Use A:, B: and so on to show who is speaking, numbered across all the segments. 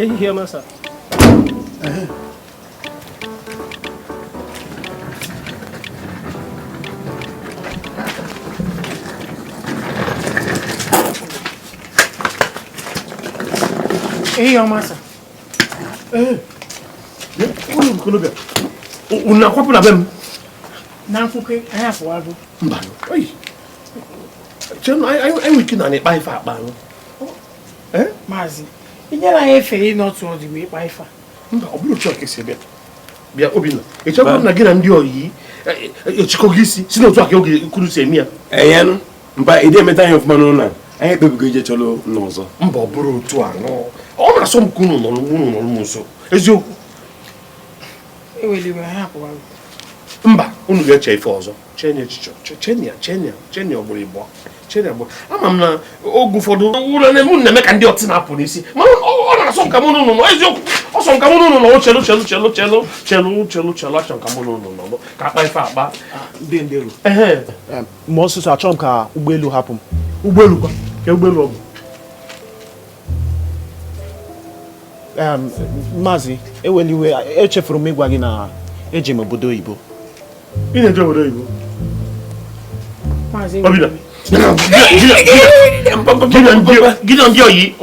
A: Ehihie ọma sir. Ehihie ọma sir.
B: Ee, unu okorobịa, unu akwapụ na be m?
A: Na nkwuke, anyị apụwago.
B: Mba, oyi. Chenụ, anyị nwere ike na ịkpa ife akpa anụ.
A: Maazị, ị nyere anyị efe ịnọtụ ọdụ wee kpaa ife a.
B: Mba, ọ bụrụ otu a ka esi bịa. Bịa, Obinna, ị chọrọ na gị na ndị oyi echikọgo isi si n'otu a ka oge kwuru si eme ya.
C: Eyenụ, mba, ị dị-emeta anyị ọfụma n'ụlọ a. Anyị ekpebigo ije chọrọ ụlọ ọzọ.
B: Mba, ọ bụrụ otu a nọ. Ọ na-asọ m ka unu nọrọ m nso. Eziokwu.
A: Eweliwe, anyị apụwago.
B: Mba, unu ga-eche ife ọzọ. Chee echiche, chee ya ọgbụrụ ịbụọ. Chee ya agbụrụ. Ama m na oge ụfọdụ ụra na-eme ka ndị ọtị na-apụ n'isi. Mana ọ na-asọ m ka mụ na unu nọ. Eziokwu. Ọ sọ m ka mụ na unu nọ. Chelu chelu chelu chelu chelu chelu chelu achọ m ka mụ na unu nọ. Ka akpa ife akpa.
D: Ndị nderu. Ma ọsụsọ achọrọ m ka ụgbọelu hapụ m.
B: Ụgbọelu kwa? Ka ụgbọelu ọ bụ?
D: Maazị, eweliwe, echefuru m ịgwa gị na eje m obodo oyibo.
B: Ị na-eje obodo oyibo?
A: Maazị,
B: Obinna, gị na ndị oyi.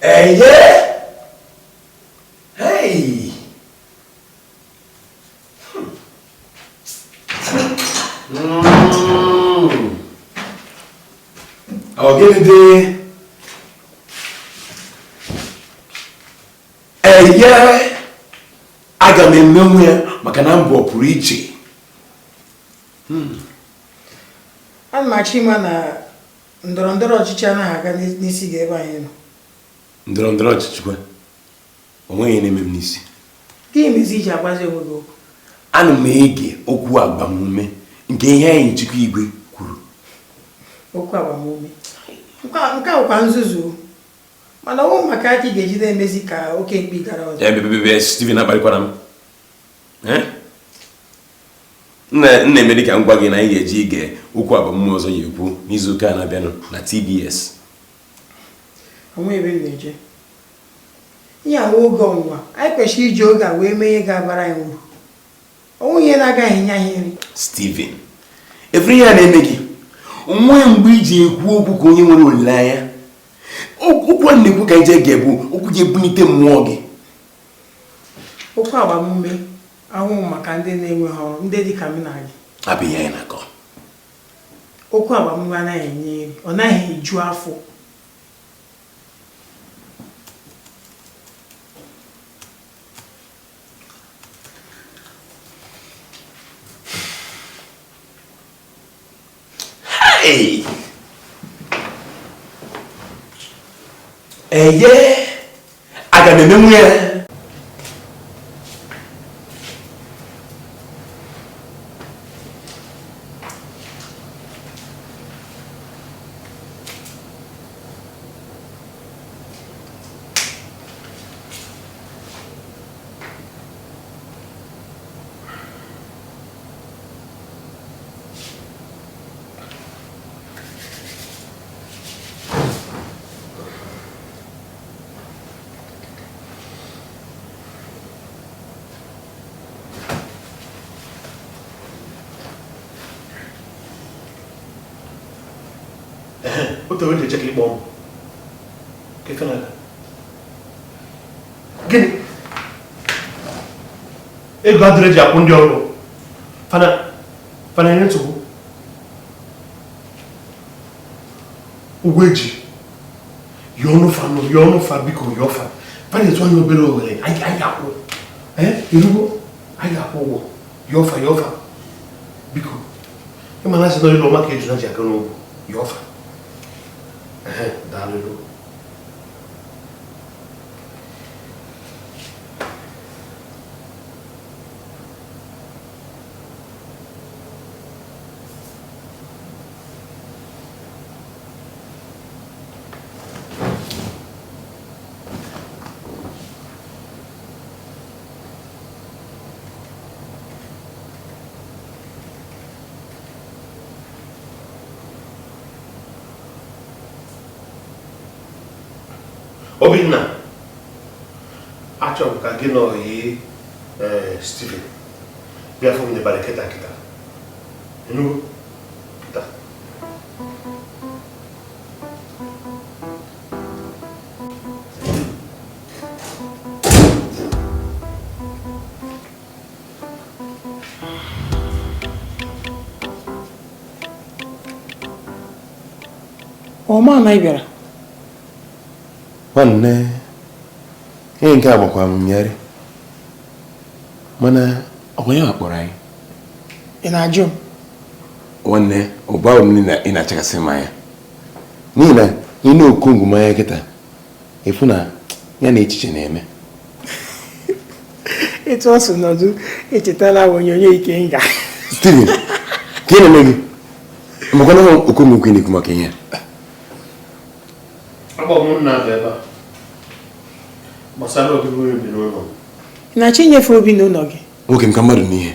C: Eye! Hey! Ọ gịnị dị? Eye! Aga m emenwu ya maka na mbụ ọ pụrụ iche.
A: Ana m achọ ịma na ndọrọ ndọrọ ọchịchị anaghị aga n'isi gị ebe anyị nọ.
C: Ndọrọ ndọrọ ọchịchị kwa? O nweghị ihe na-eme m n'isi.
A: Gịnị mezi iji agwazi onwe gị okwu?
C: Ana m ege okwu agbamume nke ihe anyị Chukwu Igwe kwuru.
A: Okwu agbamume? Nke a bụkwa nzuzu. Mana ọ bụ maka aka ị ga-eji na-emezi ka oke mkpi gara ọzọ.
C: Bịa, Steven akparịkwara m. Nna na-eme dị ka m gwa gị na anyị ga-eji ige okwu agbamume ọzọ ya ekwu n'izu ụka a na-abịanụ na TBS.
A: Onwe ebe m na-eje. Ihe a wụ oge ọnwụnwa, anyị kwesịrị iji oge a wee mee ihe ga-abara anyị uru. Onwe ihe na-agaghị enye anyị nri.
C: Steven, efere ihe a na-eme gị, onwe mgbe iji ekwu okwu ka onye nwere olileanya. Okwu a na-ekwu ka anyị jee gee bụ okwu ga-ebulite mmụọ gị.
A: Okwu agbamume ahụhụ maka ndị na-enweghị ọrụ, ndị dị ka m na gị.
C: Abụ ihe anyị na-akọ.
A: Okwu agbamume anaghị enye nri, ọ naghị eju afọ.
C: Hey! Eye! Aga m emenwu ya.
B: O tere eche ka ịkpọ m. Ka ife na-aga. Gịnị? Ego adịrị eji akwụ ndị ọrụ. Fana enye nsogbu. Ụgwọ eji. Yọọ ọnụ fa nụ, yọọ ọnụ fa biko, yọọ fa. Fana etu anyị obere ohere, anyị ga-akwụ. Erugo? Anyị ga-akwụ ụgwọ. Yọọ fa, yọọ fa. Biko. Ịma na asị na ịlụ ọma ka ejuna ji aga n'ugwu. Yọọ fa. Daalụ. Obinna, achọrọ m ka gị na ọyị Steven bịa fụ m n'ịbalị kịta kịta. Ịnụgo? Kịta.
A: Ọma na ị bịara.
C: Nwanne, ihe nke a gbakwa m nyarị, mana ọkwa ya kpọrọ anyị.
A: Ị na-ajụ m?
C: Nwanne, ụba m na ị na-achakasị m anya n'ihi na ị na-okongwu m anya kịta, ịfụ na ya na echiche na-eme.
A: Etu ọ si nọdụ, echetala m onyonyo Ikenga.
C: Steven, ka ị na-eme gị? Makwa na okongwu kwe na-ekwu maka ihe a.
B: Agba m nna bụ ebe a gbasara obibi unu bi n'ụlọ.
A: Ị na-achọ inyefe obi n'ụlọ gị?
C: Nwoke m ka mmadụ n'ihe.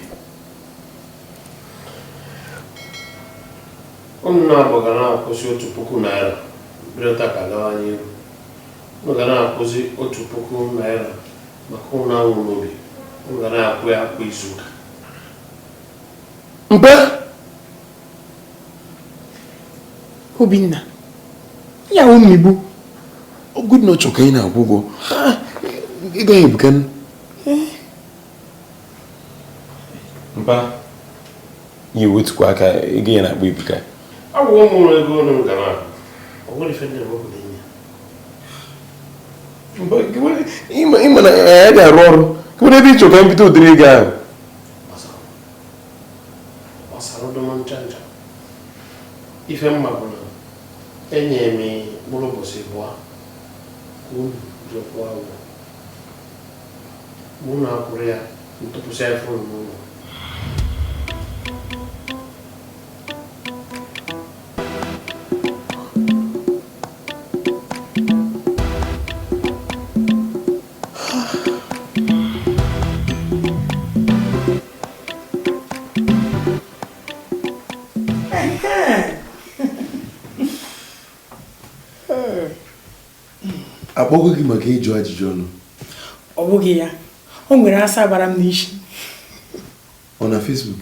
B: Unu na-abụ ga na-akwụsị 1000 naira bido taa ka gawa n'ihu. Unu ga na-akwụsị 1000 naira maka ụlọ anwụ n'obi. Unu ga na-akwụ ya kwa izuụka.
C: Mpe?
A: Obinna, ya wụ mmigbu.
C: Good na chọka ị na-akwụ ụgwọ. Ị gaghị ebuka. Mpa, ya wetukwa aka ego ya na-akpọ ebuka.
B: Agwụgwọ m ụlọ ego unu ga na-akwụ. Ọ nwere ife ndị na-ewepụ n'enye.
C: Ịma na ya ga-arụ ọrụ. Kedu ebe ị chọrọ ka m bido ụdịrị ego ahụ?
B: Gbasara ụdọma ncha ncha. Ife mma bụ na enye m mkpụrụ ụbọchị abụọ ka unu jee kwụọ ụgwọ. Mụ na akwụrụ ya ntụpụsị ya fụrụ n'ụlọ.
C: Akpọgo gị maka ịjụ ajụjụ ọnụ?
A: Ọ bụghị ya, o nwere asa gbara m n'isi.
C: Ọ na Facebook?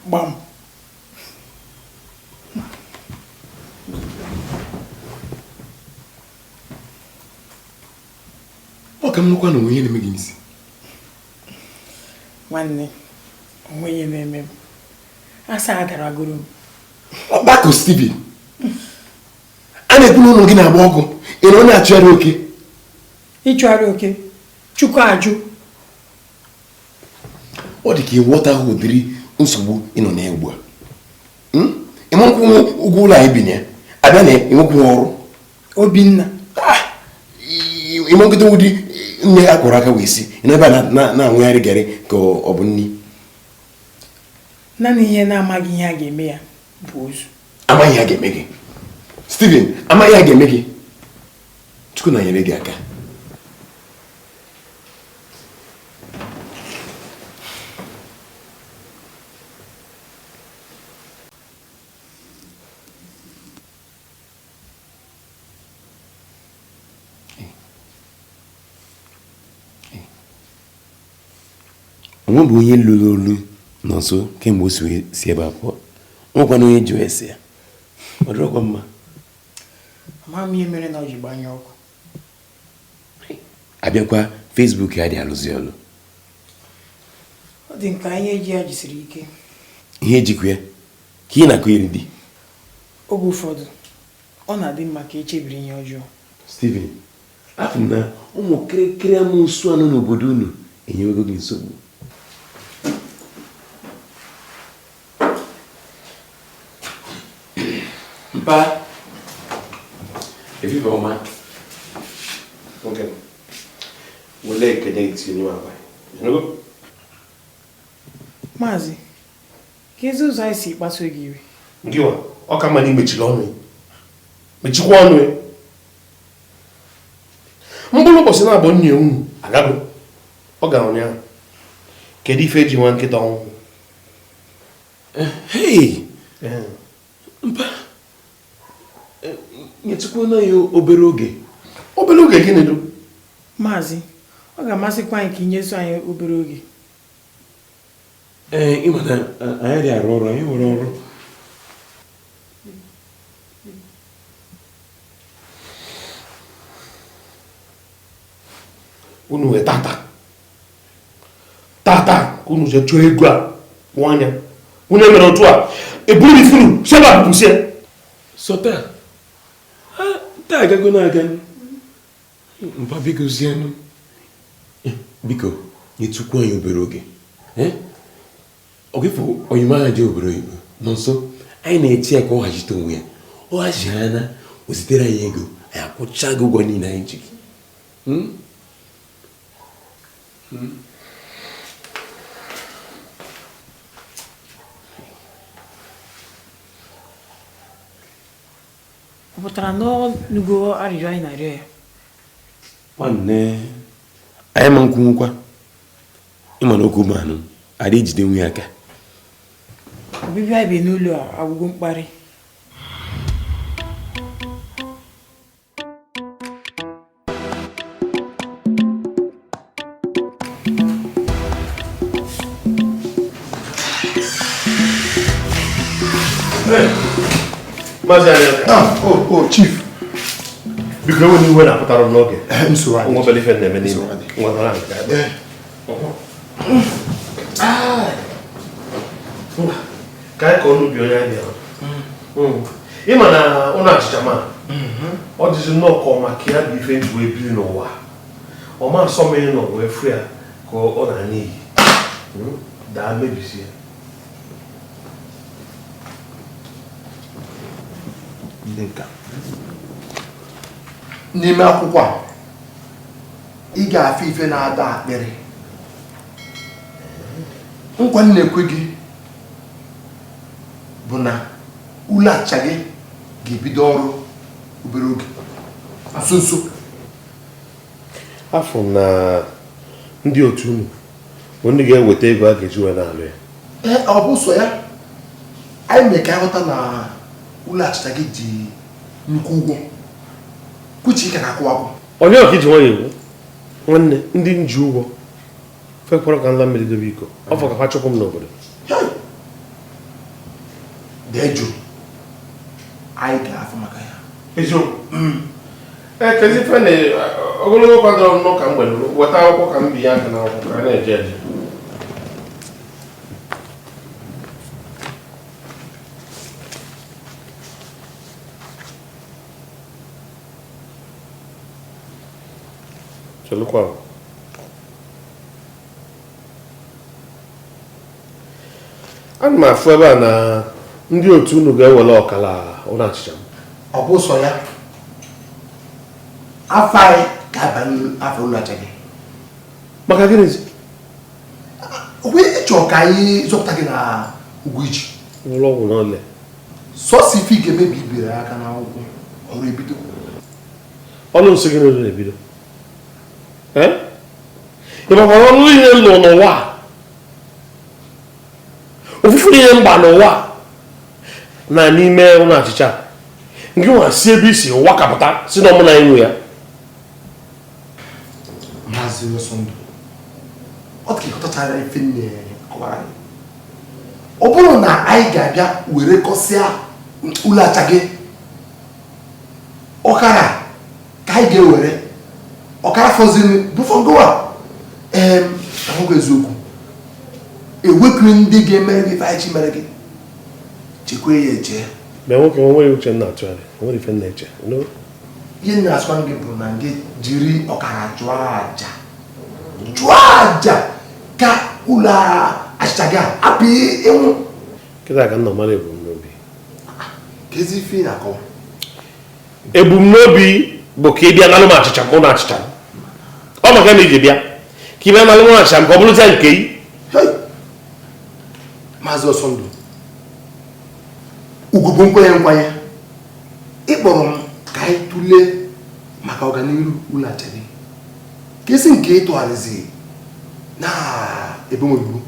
A: Gbam.
C: Ọ ka m nụkwa na onwe ihe na-eme gị n'isi.
A: Nwanne, onwe ihe na-eme m. Asa adaragoro m.
C: Ọgbakọ Steven, a na-ekwu na ụlọ gị na-agba ọkụ, ị na ọ na-achụgharị oke.
A: Ịchụgharị oke, Chukwu ajụ.
C: Ọ dị ka ịghọtaghị ụdịrị nsogbu ị nọ na ya ugbu a. Ịmankwụ ụgwọ ụlọ anyị bi na ya, abịa na enwekwu ọrụ.
A: Obinna.
C: Ịmankịta ụdị nne a kwọrọ aka wee si, ị nọ ebe a na-anwụgharị garị ka ọ bụ nni.
A: Naanị ihe na-amaghị ihe a ga-eme ya bụ ozu.
C: Amaghị ihe a ga-eme gị. Steven, amaghị ihe a ga-eme gị. Chukwu na-enyere gị aka. Onwe bụ onye lụrụ olu nọ nso kemgbe o si ebe a pụọ. Nwekwana onye ji ese ya. Ọ dịrọkwa mma.
A: Ama m ihe mere na ọ ji gbanye ọkụ.
C: Abịakwa Facebook ya dị alụzi ọlụ.
A: Ọ dị nke anyị eji ya jisiri ike.
C: Ihe ejikwa ya ka ị na-akụ iri di.
A: Oge ụfọdụ ọ na-adị mma ka echebiri ihe ọjọọ.
C: Steven, afọ m na ụmụ kịrịkịrị amoosu anọ n'obodo unu enyewego gị nsogbu. Mpa, efife ọma.
B: Nwoke m, wele ekele itinye m akpa. Ịnụgo?
A: Maazị, ka ezi ụzọ anyị si kpasuo gị iwe.
B: Ngịwa, ọ ka mma na imechiri ọnụ ya. Mechikwa ọnụ ya. Mkpụrụ ụbọchị na-abụ nne unu agago. Ọ gara ụnyaahụ. Kedu ife eji nwa nkịta ọnwụ?
C: Hey! Mpa, nyetụkwana ya obere oge.
B: Obere oge gịnị dụ?
A: Maazị, ọ ga-amasịkwa anyị ka i nyesụ anyị obere oge.
C: Ee, ị ma na anyị dị arụ ọrụ, anyị nwere ọrụ.
B: Unu wee tata tata ka unu jee chọọ ego a kwụọ anya. Unu emere otu a, eburu m ifuru si ebe a pụpụsie.
C: Sọ taa taa agago na-aga. Mpa, biko zienụ, biko nyetụkwu anyị obere oge. Ọ gịfụ onyima ji obere oyibo nọ nso, anyị na-eche ya ka ọ ghachite onwe ya. Ọ ghachighana, o zitere anyị ego, anyị akwụcha gị ụgwọ niile anyị ji gị.
A: Ọ pụtara na ọ nụgo arịrịọ anyị na-arịọ ya?
C: Nwanne anyị ma nkwunwukwa, ịma na okwu manụ ada ejide nwe aka.
A: Ọbịbịa anyị bi n'ụlọ a agwụgo mkparị.
B: Maazị Anyanka.
E: Oh, oh, chief.
B: Biko enwe n'iwe na-apụtara m n'oge.
E: Nsogbu adị.
B: Nwa obere ife na-eme n'ime.
E: Nsogbu adị.
B: Nwa nọrọ nke ebe. Ka anyị kọọ n'ubi onye anyị bịara. Ị ma na ụlọ achịcha ma ọ dịzi nnọọ ka ọ maka ya bụ ife nji wee biri n'ụwa. Ọ ma nsọ mmiri nọ wee fụ ya ka ọ na-anya iyi. Daa mebisie.
E: Ndị nka. N'ime akwụkwọ a, ị ga-afụ ife na-ada akpịrị. Nkwa m na-ekwe gị bụ na ụlọ achịcha gị ga-ebido ọrụ obere oge nso nso.
B: Afọ m na ndị otu unu bụ ndị ga-eweta ego a ga-eji wee na-alụ ya.
E: Ee, ọ bụ sọ ya. Anyị mere ka anyị ghọta na ụlọ achịcha gị ji nnukwu ụgwọ. Kwuchi ka na-akwụ akwụ.
B: Onye ọka iji nwayọọ ekwu? Nwanne, ndị nji ụgwọ fekwara ka nla mmiri dobe iko. Ọ fọ ka ha chụpụ m n'obodo.
E: Dee jụụ, anyị ga-afụ maka ya.
B: Eziokwu. Ee, kezi ife na ogologo kwadoro m n'ụka mgbede, weta akwụkwọ ka m binye aka n'akwụkwọ ka a na-eje eje. Chelụkwa. Ana m afụ ebe a na ndị otu unu ga-ewere ọkara ụlọ achịcha m.
E: Ọ bụ sọ ya. Afọ anyị ga-aba n'afọ ụlọ achịcha gị.
B: Maka gịnị?
E: Okwe ịchọ ka anyị zọpụta gị na ụgwọ iji.
B: Ụlọ ọgwụ n'ole.
E: Sọsọ ife ị ga-emebi ibere aka n'akwụkwọ ọrụ ebido.
B: Ọrụ nsị gị n'ụlọ ebido. Ị makwara ọrụ niile m lụrụ n'ụwa a? Ofufu niile m gba n'ụwa a na n'ime ụlọ achịcha nke nwa si ebe isi ụwa kapụta si na ọmụ na enwe ya.
E: Maazị Ọsọndụ, ọ dị ka ịkọtachara ife nne kọwara anyị. Ọ bụrụ na anyị ga-abịa were kọsịa ụlọ acha gị ọkara ka anyị ga-ewere ọkara fọziri bụfọgowa. Ahụghị eziokwu ewepụghị ndị ga-emere gị ife anyị chi mere gị, chekwa ya eche.
B: Mgbe nwoke nwere uche m na-atụgharị, nwere ife m na-eche. No.
E: Ihe m na-asụkwa gị bụ na gị jiri ọkara chụọ aja, chụọ aja ka ụlọ achịcha gị a hapụ ịnwụ.
B: Kịta ka nna mara ebumnobi.
E: Ka ezi ife ị na-akọwa.
B: Ebumnobi bụ ka ị bịa nalụ m achịcha m, ụlọ achịcha m. Ọ maka na iji bịa ka ị bịa nalụ m achịcha m ka ọ bụrụzie nke ị.
E: Hey! Maazị Ọsọndụ, ugwu bụ nkwenye nkwanye. Ị kpọrọ m ka anyị tụlee maka ọganihu ụlọ achịcha gị. Ka esi nke ị tụgharịzi na ebe m oyibo.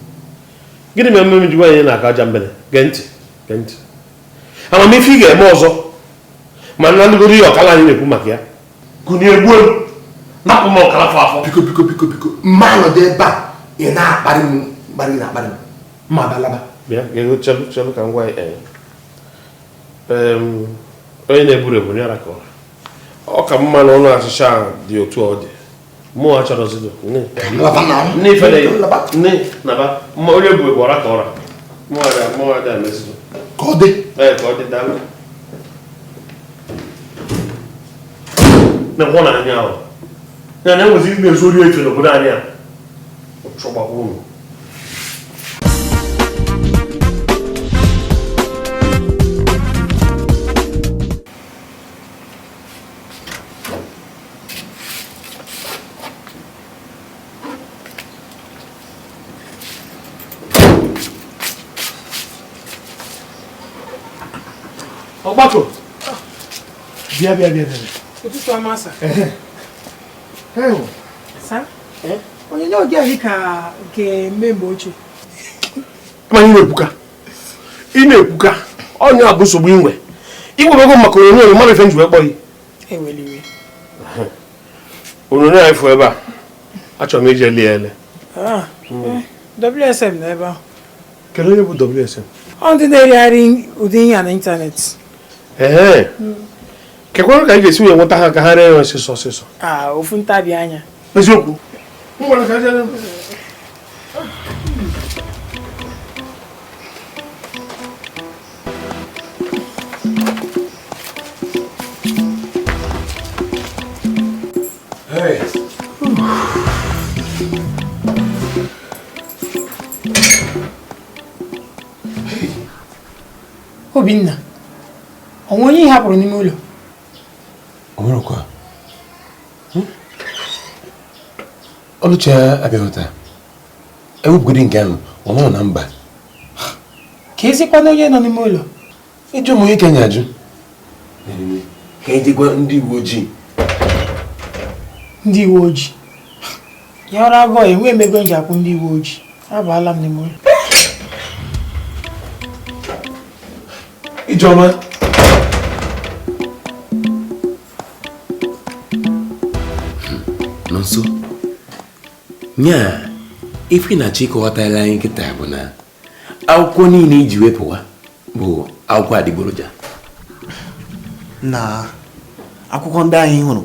B: Gịnị mere mmemme ji nwaanyị na-akọ aja mbele? Gee ntị, gee ntị. Amamife ị ga-eme ọzọ ma na ndụgoro ihe ọkala anyị na-ekwu maka ya. Gụnye egbuo m napụ m ọkara afọ afọ.
E: Biko biko biko biko mma nọdụ ebe a ị na-akparị m mkparị na-akparị m mma abalaba.
B: Bịa ego chelu chelu ka m gwa ya onye na-eburu ebu ya ka ọ ka mma na ụlọ achịcha a dị otu ọ dị mụ achọrọzido nne naba onye bụ ebu ọra ka ọra mụ ada emezido
E: ka ọ dị.
B: Ee, ka ọ dị daalụ. Na-ekwu na anya ahụ ya na enwezi ndị na-ezu ori efe n'obodo anyị a chọgbakwa unu. Ọgbakọ bịa bịa bịa bịa.
A: Ụtụtụ ọma sa. Sa? Onyonyo gị ahụ ka nke mme mgbe ochie.
B: Ma ị na-ekwuka ị na-ekwuka ọnya bụ nsogbu inwe iwebego maka onyonyo mmadụ ife nji wee kpọ gị.
A: Eweliwe.
B: Onyonyo anyị fụ ebe a achọrọ m ije lie ele.
A: WSM na ebe ahụ.
B: Kedu onye bụ WSM?
A: Ọ ndị na-erigharị ụdị ihe a n'ịntanetị.
B: Ee, kekwara ka anyị ga-esi wee nweta ha ka ha ree ya ọsịsọ ọsịsọ.
A: Ofu ntabi anya.
B: Eziokwu.
C: Hey.
A: Obinna, ọ nwe onye ị hapụrụ n'ime ụlọ?
C: O nwerekwa. Ọlụchi abịaghị taa. Ewepụgodi nke ahụ, ọ nọ na mba.
A: Ka ezikwana onye nọ n'ime ụlọ?
C: Ịjụ m onye ka anyị ajụ. Ka anyị jekwa ndị uwe ojii.
A: Ndị uwe ojii? Ya ọrụ agụọ enwe m ego m ji akwụ ndị uwe ojii. Abaala m n'ime ụlọ.
C: Ijeọma. Nọ nso. Nya ife na-achọ ịkọwatara anyị nkịta bụ na akwụkwọ niile iji wepụwa bụ akwụkwọ adịgboroja.
D: Na akwụkwọ ndị anyị hụrụ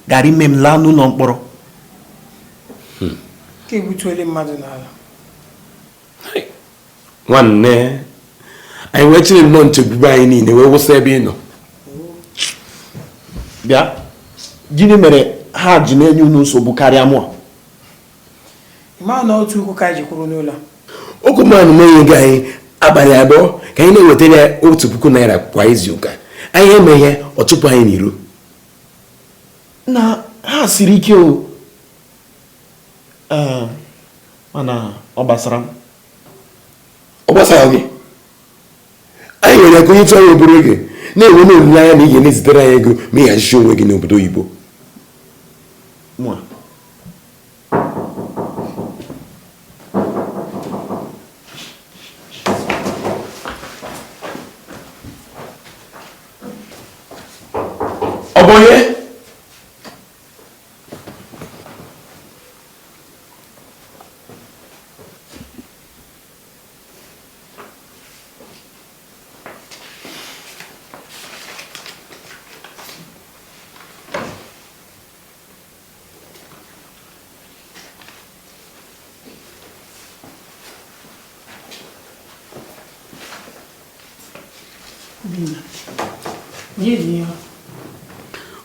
D: gara ime m laa n'ụlọ mkpọrọ.
A: Ka ebutuole mmadụ n'ala.
C: Nwanne anyị wee chịrị nnọọ nchegbube anyị niile wee wụsa ebe ị nọ.
D: Bịa, gịnị mere ha ji na-enye unu nsogbu karịa mụ a?
A: Ị ma na otu ukwu ka anyị ji kwuru n'ụlọ.
C: Okomanụ na-enye anyị abalị abụọ ka anyị na-ewetara ya 1000 naira kwa izuụka. Anyị emeghị ya, ọ chụpụ anyị n'iro.
D: Na ha siri ike o. Mana ọ gbasara m.
C: Ọ gbasara gị? Anyị nwere ka onye tụọ ya obere oge na-enwe n'olileanya na ị ga na-ezitere anyị ego ma ị ghachichi onwe gị n'obodo oyibo. Ọ bụ onye?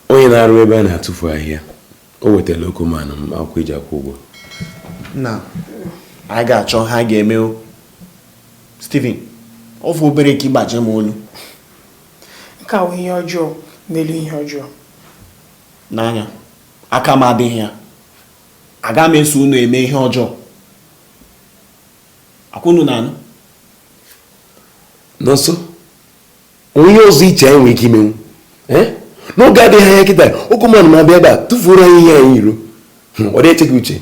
C: Onye na-arụ ebe a na-atụfu ahịhịa o wetara okomanụ m akwụkwọ eji akwụ ụgwọ.
D: Na anyị ga-achọ ha ga-eme o. Steven, ọ fụ obere ka ịgbaji m olu.
A: Nke a bụ ihe ọjọọ n'elu ihe ọjọọ.
D: N'anya, aka m adịghị ya. Aga m eso unu eme ihe ọjọọ. Akwụnụ na anụ.
C: Nọnso, onye ọzọ iche anyị nwere ike imenwu. N'oge adịghị anya kịta, okomanụ m abịa ebe a tụfuoro anyị ihe anyị iro. Ọ dị eche gị uche.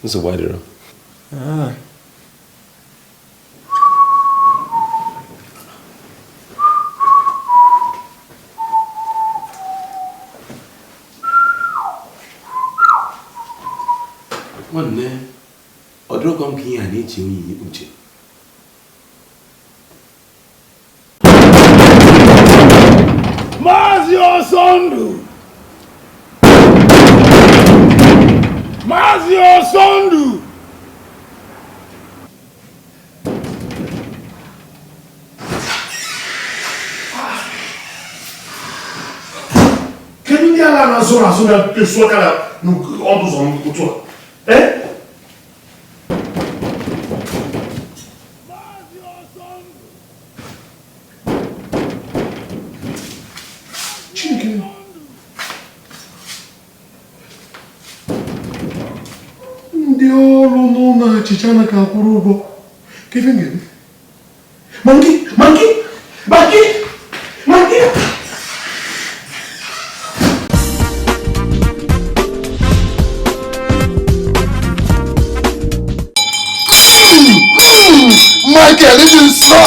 C: Nsogbu adịrọ. Nwoke ihe a na-eche nwunye uche.
F: Maazị Ọsọndụ! Maazị Ọsọndụ!
B: Kedu ndị ala na-azụ azụ na-esu aka na ọdụ ụzọ m otu a? Chineke, ndị ọrụ n'ụlọ achịcha anaghị akwụrụ ụgwọ. Ka ife m ga-eme? Ma nke ma nke ma nke ma nke.
E: Michael, this is so.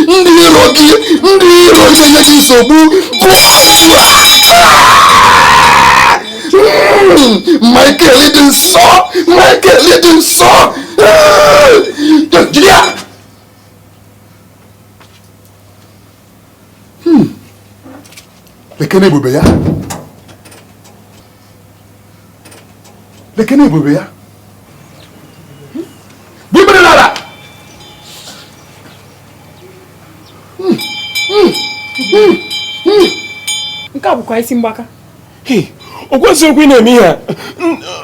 E: Ndị iro gị, ndị iro gị enye gị nsogbu bụ Michael dị nsọ, Michael dị nsọ. Jide ya. Lekene ebube ya. Lekene ebube ya. Bụ ibere n'ala.
A: Nke a bụkwa isi mgbaka.
C: O kwesịrị okwu ị na-eme ihe a.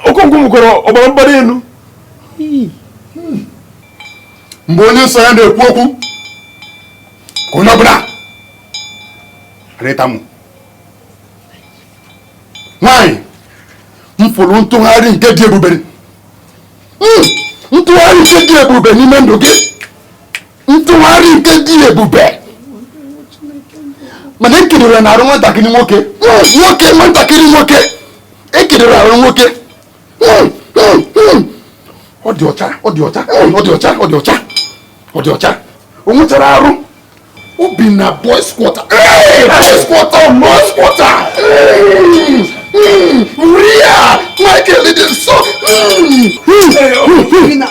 C: Okonkwo nwekwara ọbara mgbali elu.
E: Mgbe onye nsọ ya na-ekwu okwu, ka onye ọbụla ghara ịtamụ. Nwanyị, m fụrụ ntụgharị nke dị ebube. Ntụgharị nke dị ebube n'ime ndụ gị. Ntụgharị nke dị ebube. Mana ekedoro na arụ nwatakịrị nwoke. Nwoke, nwatakịrị nwoke. Ekedoro arụ nwoke. Ọ dị ọcha, ọ dị ọcha, ọ dị ọcha, ọ dị ọcha, ọ dị ọcha. O nwechara arụ. O bi na boys quarter. Hey, boys quarter, boys quarter. Ria, Michael dị nsọ.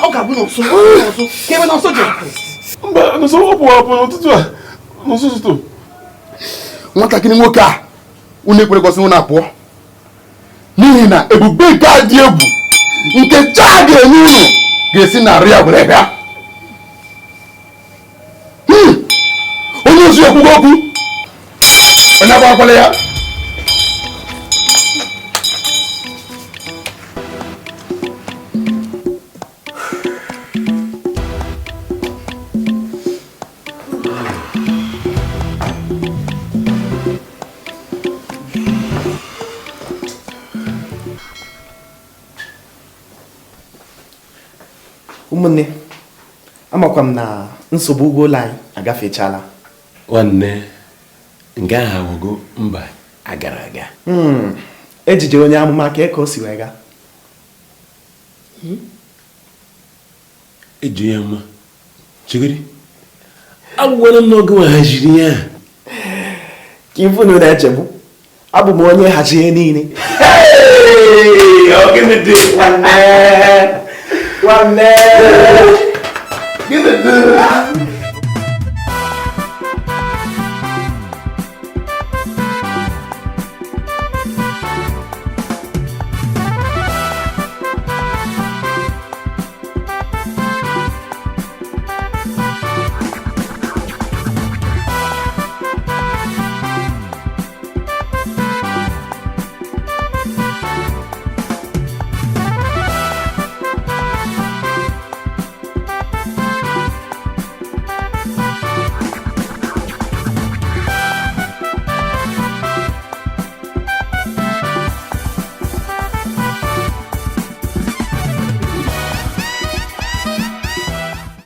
A: Ọ ga-abụ n'ọsọ, n'ọsọ, ka ebe n'ọsọ jere.
C: Mba, n'ọsọ ọ pụrụ apụ n'ụtụtụ a, n'ọsọ ụtụtụ.
E: Nwatakịrị nwoke a, unu ekwere kwesị unu apụọ. N'ihi na ebube nke a dị egwu nke chaa ga-enye unu ga-esi na arụ ya were bịa. Onye ozi ekwugo okwu, onye agbakwala ya.
D: Ụmụnne, amakwa m na nsogbu ụgwọ ụlọ anyị agafechala.
C: Nwanne, nke ahụ awụgo mba agara aga.
D: Ejije onye amụma ka o si wee gaa.
C: Eji ya mma. Chigiri, agwụgwara m n'oge nwa haziri ya.
D: Ka ifu na na-echegbu, abụ m onye hazi ihe niile.
C: Gịnị dị?
D: Nwanne! Nwanne!
E: Gịnị dị?